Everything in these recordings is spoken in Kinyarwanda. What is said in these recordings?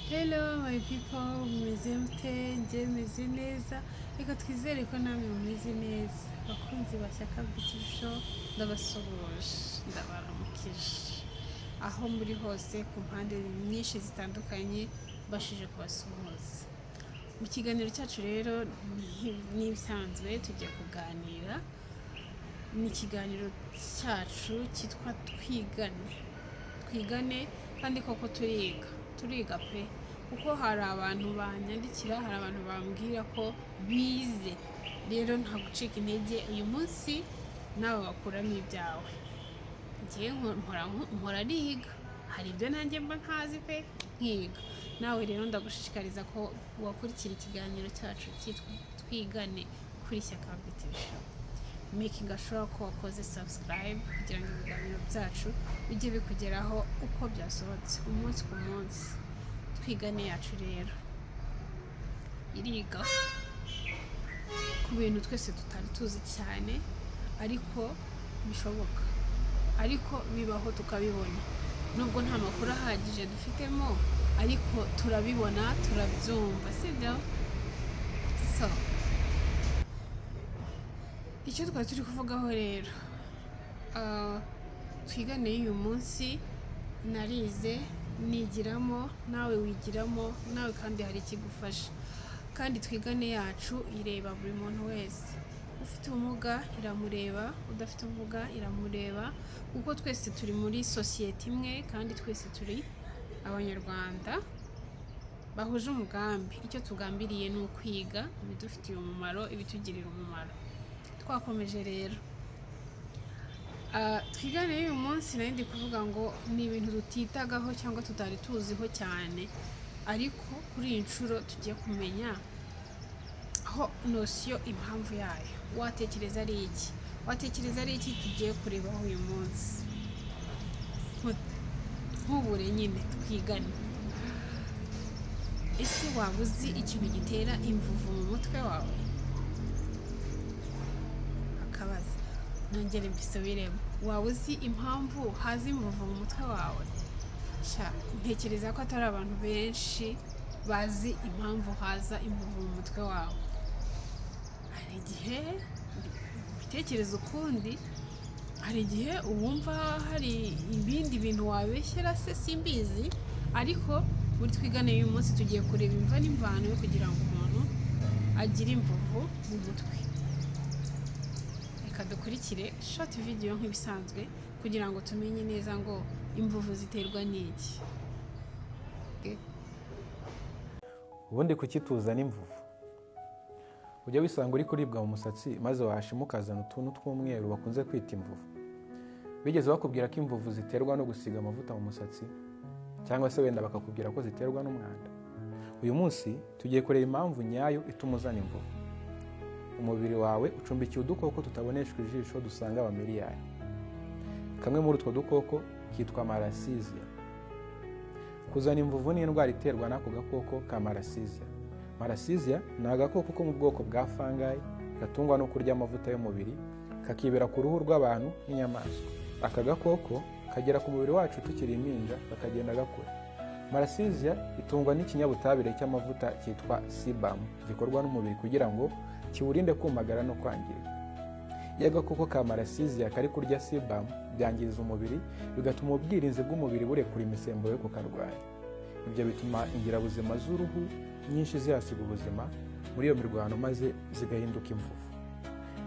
Hello my people, mumeze mute? Njye meze neza, reka twizere ko namwe mumeze neza. Bakunzi ba Shyaka Beauty Show, ndabasuhuje, ndabaramukije aho muri hose ku mpande nyinshi zitandukanye, mbashije kubasuhuza. Mu kiganiro cyacu rero n'ibisanzwe tugiye kuganira, ni ikiganiro cyacu cyitwa Twigane. Twigane kandi koko turiga, turiga pe, kuko hari abantu banyandikira, hari abantu bambwira ko bize. Rero nta gucika intege, uyu munsi nawe wakuramo ibyawe. Njyewe mpora niga, hari ibyo nanjye mba ntazi pe, nkiga. Nawe rero ndagushishikariza ko wakurikira ikiganiro cyacu cyitwa Twigane kuri Shyaka Beauty Show, making sure ko wakoze subscribe kugira ngo ibiganiro byacu bijye bikugeraho uko byasohotse umunsi ku munsi. Twigane yacu rero iriga ku bintu twese tutari tuzi cyane, ariko bishoboka, ariko bibaho tukabibona, nubwo nta makuru ahagije dufitemo, ariko turabibona, turabyumva, sibyo? So icyo twari turi kuvugaho rero, twigane y'uyu munsi, narize, nigiramo, nawe wigiramo, nawe kandi hari ikigufasha. Kandi twigane yacu ireba buri muntu wese: ufite ubumuga iramureba, udafite ubumuga iramureba, kuko twese turi muri sosiyete imwe kandi twese turi Abanyarwanda bahuje umugambi. Icyo tugambiriye ni ukwiga ibidufitiye umumaro, ibitugirira umumaro. Twakomeje rero. Twigane y'uyu munsi nari ndi kuvuga ngo ni ibintu tutitagaho cyangwa tutari tuziho cyane, ariko kuri iyi nshuro tugiye kumenya aho notion, impamvu yayo. Watekereza ari iki? Watekereza ari iki tugiye kurebaho uyu munsi? Ntubure nyine, twigane. Ese waba uzi ikintu gitera imvuvu mu mutwe wawe? Akabaza, nongere mbisubiremo: waba uzi impamvu haza imvuvu mu mutwe wawe? Sha, ntekereza ko atari abantu benshi bazi impamvu haza imvuvu mu mutwe wawe. Hari igihe ubitekereza ukundi, hari igihe wumva hari ibindi bintu wabeshyera se, simbizi. Ariko muri twigane y'uyu munsi tugiye kureba imva n'imvano yo kugira ngo umuntu agire imvuvu mu mutwe. Reka dukurikire short video nk'ibisanzwe kugira ngo tumenye neza ngo imvuvu ziterwa n'iki. Ubundi kuki tuzana imvuvu? Ujya wisanga uri kuribwa mu musatsi, maze washima ukazana utuntu tw'umweru bakunze kwita imvuvu? Bigeze bakubwira ko imvuvu ziterwa no gusiga amavuta mu musatsi, cyangwa se wenda bakakubwira ko ziterwa n'umwanda? Uyu munsi tugiye kureba impamvu nyayo ituma uzana imvuvu. Umubiri wawe ucumbikiye udukoko tutaboneshwa ijisho dusanga amamiliyari. Kamwe muri utwo dukoko kitwa Malassezia. Kuzana imvuvu ni indwara iterwa n'ako gakoko ka Malassezia. Malassezia ni agakoko ko mu bwoko bwa fungi gatungwa no kurya amavuta y'umubiri, kakibera ku ruhu rw'abantu n'inyamaswa. Aka gakoko kagera ku mubiri wacu tukiri impinja, kakagenda gakura. Malassezia itungwa n'ikinyabutabire cy'amavuta cyitwa sebum, gikorwa n'umubiri kugira ngo kiwurinde kumagara no kwangirika. Iyo agakoko ka Malassezia kari kurya sebum, byangiza umubiri, bigatuma ubwirinzi bw'umubiri burekura imisemburo yo kukarwanya. Ibyo bituma ingirabuzima z'uruhu nyinshi zihasiga ubuzima muri iyo mirwano, maze zigahinduka imvuvu.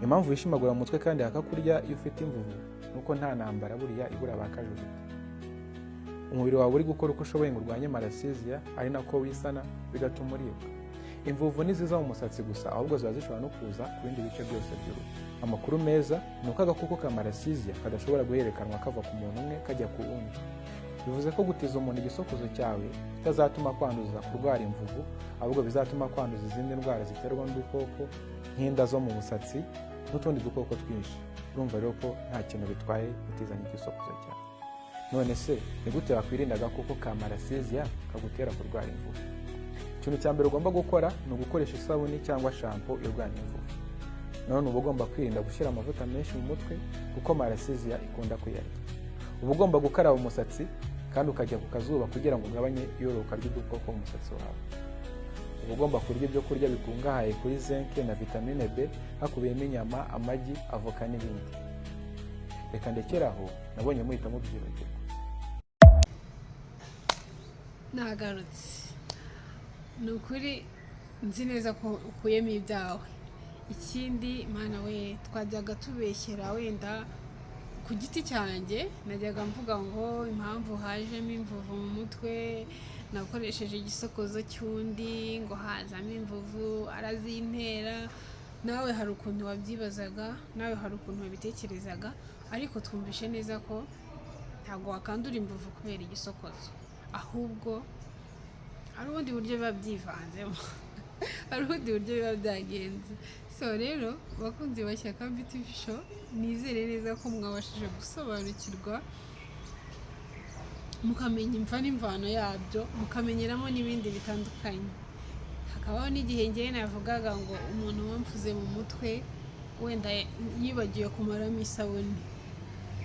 Impamvu wishimagura mu mutwe kandi hakakurya iyo ufite imvuvu ni uko nta ntambara buriya ibura ba kajurita. Umubiri wawe uri gukora uko ushoboye ngo urwanye Malassezia, ari nako wisana, bigatuma uribwa. Imvuvu ntiziza mu musatsi gusa, ahubwo ziba zishobora no kuza ku bindi bice byose by'uruhu. Amakuru meza ni uko agakoko ka Malassezia kadashobora guhererekanwa kava ku muntu umwe kajya ku wundi. Bivuze ko gutiza umuntu igisokozo cyawe bitazatuma kwanduza kurwara imvuvu, ahubwo bizatuma kwanduza izindi ndwara ziterwa n'udukoko, nk'inda zo mu musatsi n'utundi dukoko twinshi. Urumva rero ko nta kintu bitwaye gutizanya igisokozo cyawe. None se ni gute wakwirinda agakoko ka Malassezia kagutera kurwara imvuvu? Ikintu cya mbere ugomba gukora ni ugukoresha isabune cyangwa shampoo irwanya imvuvu. None uba ugomba kwirinda gushyira amavuta menshi mu mutwe, kuko Malassezia ikunda kuyarya. Uba ugomba gukaraba umusatsi. Kandi ukajya ku kazuba kugira ngo ugabanye iyororoka ry'udukoko mu musatsi wawe. Uba ugomba kurya ibyo kurya bikungahaye kuri zinc na vitamine B, hakubiyemo inyama, amagi, avoka n'ibindi. Reka ndekere aho, nabonye muhita mubyibagirwa. Nagarutse. Ni ukuri nzi neza ko ukuyemo ibyawe. Ikindi, Mana we, twajyaga tubeshyera. Wenda ku giti cyanjye najyaga mvuga ngo impamvu hajemo imvuvu mu mutwe, nakoresheje igisokozo cy'undi ngo hazamo imvuvu, arazintera. Nawe hari ukuntu wabyibazaga, nawe hari ukuntu wabitekerezaga, ariko twumvishe neza ko ntabwo wakandura imvuvu kubera igisokozo, ahubwo hari ubundi buryo biba byivanzemo, hari ubundi buryo biba byagenze. So rero, bakunzi ba Shyaka Beauty Show, nizere neza ko mwabashije gusobanukirwa, mukamenya imva n'imvano yabyo, mukamenyeramo n'ibindi bitandukanye. Hakabaho n'igihe ngewe navugaga ngo umuntu wamfuze mu mutwe wenda yibagiwe kumaramo isabune.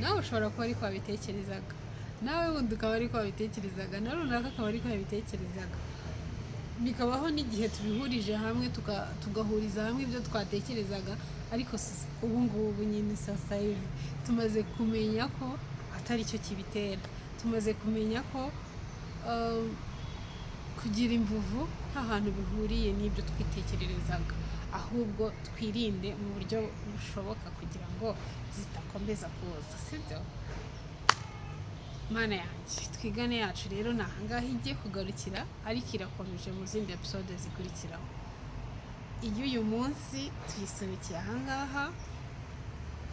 Nawe ushobora kuba ariko wabitekerezaga, nawe wundi ukaba ariko wabitekerezaga, na runaka akaba ariko yabitekerezaga. Bikabaho n'igihe tubihurije hamwe, tugahuriza hamwe ibyo twatekerezaga. Ariko ubu ngubu nyine sasa hivi tumaze kumenya ko atari cyo kibitera. Tumaze kumenya ko kugira imvuvu nta hantu bihuriye n'ibyo twitekererezaga, ahubwo twirinde mu buryo bushoboka kugira ngo zidakomeza kuza, sibyo? Mana yanjye, twigane yacu rero ni ahangaha igiye kugarukira, ariko irakomeje mu zindi episode zikurikiraho. Iy'uyu munsi tuyisubikiye ahangaha,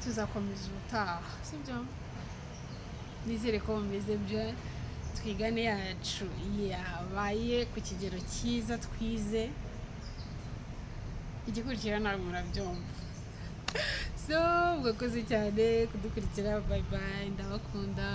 tuzakomeza ubutaha, sibyo? Nizere ko mumeze byo. Twigane yacu yabaye ku kigero cyiza, twize igikurikira, ntabwo murabyumva. So mwakoze cyane kudukurikira. Bye bye, ndabakunda.